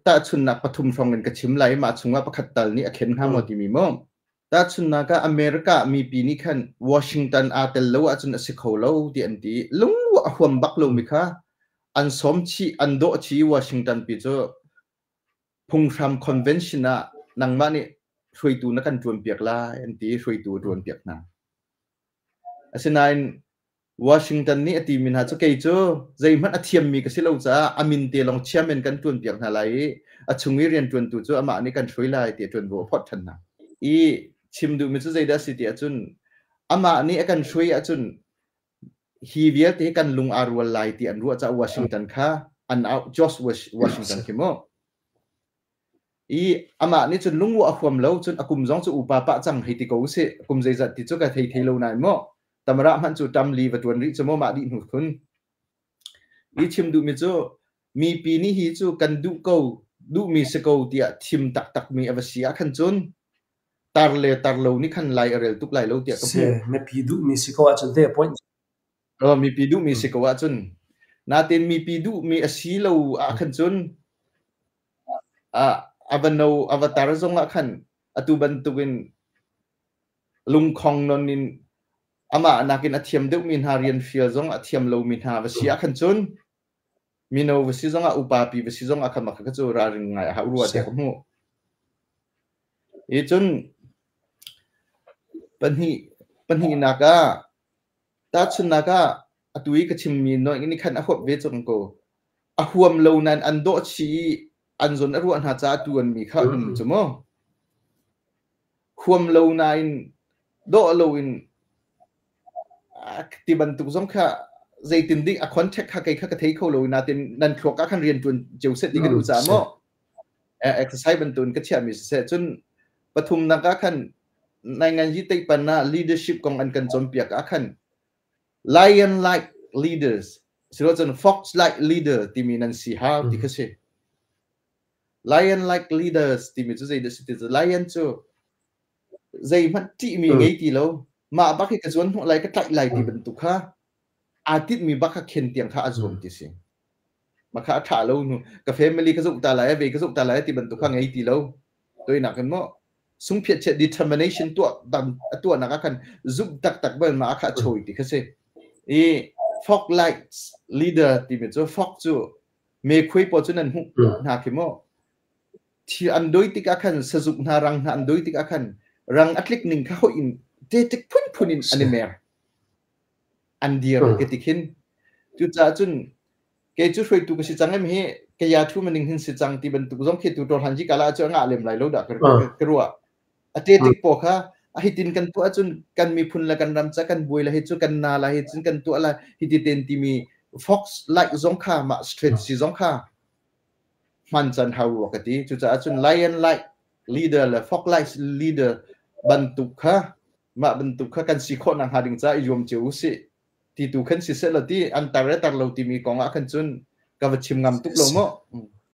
Tahchunhnak pathum hrawng in ka chim lai. Mah chungah pakhat tal nih a khen hnga maw timi maw? Tahchunhnak ah America mipi nih khan Washington aa tel lo ahcun a si kho lo ti an ti. Lungruah a huam bak lomi kha an sawm chih, an dawh chih i Washington pi cu phunghram convention ah nangmah nih hruaitu na kan ṭuanpiak lai an ti i hruaitu a ṭuanpiak hna. Asinain Washington nih a timi hna cu kei cu zeihmanh a thiammi ka si lo caah a min te lawng chairman kan ṭuanpiak hna lai i a chung i rianṭuantu cu amah nih kan hruai lai ti a ṭuanvo a phawt ṭhan hna. I chim duhmi cu zeidah a si ti ahcun amah nih a kan hruai ahcun hi vialte hi kan lung aa rual lai ti an ruah caah Washington kha an auh George Washington khi mu. I amah nih cun lungruah a huam lo cun a kum zong cu upa pah cang hei ti ko usih kum zeizat ti cu ka thei thei lo nain maw tamara hmanh cu tam li va tuan rih cu maw mah dih hnu khun i chim duhmi cu mipi nih hi cu kan duh ko duhmi si ko tiah thim taktakmi a va si ah khan cun tar le tar lo nih khan lai a rel tuk lai lo tiah ka hmuh. Mipi duhmi si ko ahcun te point. Mipi duhmi si ko ahcun natin mipi duhmi a si lo ah khan cun a va no a va tar zong ah khan atu bantukin lungkhong non in amah nakin a thiam deuhmi hna rian fial zong a thiam lomi hna va si ah khan cun mino va si zong ah upa pi va si zong ah khan mah kha cu ralring ngai a hau rua tiah ka hmuh. Hi cun pahnih pahnihnak ah tahchunhnak ah atu i ka chimmi noi nih khan a huap ve cang ko. A huam lo nain an dawh chih i an zawn a ruah hna caah tuanmi kha an um cu mu. Huam lo nain dawh loin ti bantuk zong kha zeitin ding a contact kha kei kha ka thei kho lo natin nan thluak ah khan rian ṭuan cio seh ti ka duh caah maw exercise bantukin ka chiahmi siseh cun pathumnak ah khan nainganzi teipan ah leadership kong an kan cawnpiak ah khan lion like leaders silo cun fox like leader timi nan si hau ti kha si. Lion like leaders timi cu zeidah si ti cu lion cu zeihmanh ṭihmi ngei ti lo mah bak hi ka zuan hnawh lai ka tlaih lai ti bantuk kha aa tinhmi bak kha khen tiang kha a zuam ti si. Mah kha a ṭha lo nu ka family ka zoh ta lai ve ka zoh ta lai ti bantuk kha ngei ti lo. Toinak in maw sungphiat chiat determination tuah dan a tuahnak ah khan zumh taktak bal ma kha a chawi ti kha si. I fog lights leader timi cu fog cu mekhuai pawl cu nan hmuh hna khi maw thil an doi tikah khan sazuk hna rang hna an doi tikah khan rang a tlik ning kha hoih in tetik phunphun in an i mer an dir ka ti khin cucaah cun kei cu hruaitu ka si cang em hi kaya thu maning hin si cang ti bantuk zong khi tu tor han ji kala chu nga lem lai lo da ka ruah a tetik po kha a hitin kan tuah cun kan miphun le kan ram ca kan buai la hi cu kan na la hi cun kan tuah la hi ti ten timi fox like zong kha ma strategy zong kha hman can hau rua ka ti. Cucaah cun lion like leader le fox like leader bantuk kha mah bantuk kha kan si khawh nakhnga ding caah i zuam cio usih ti tu khan si seh law ti an tar le tar lo timi kong ah khan cun ka va chim ngam tuk lo maw.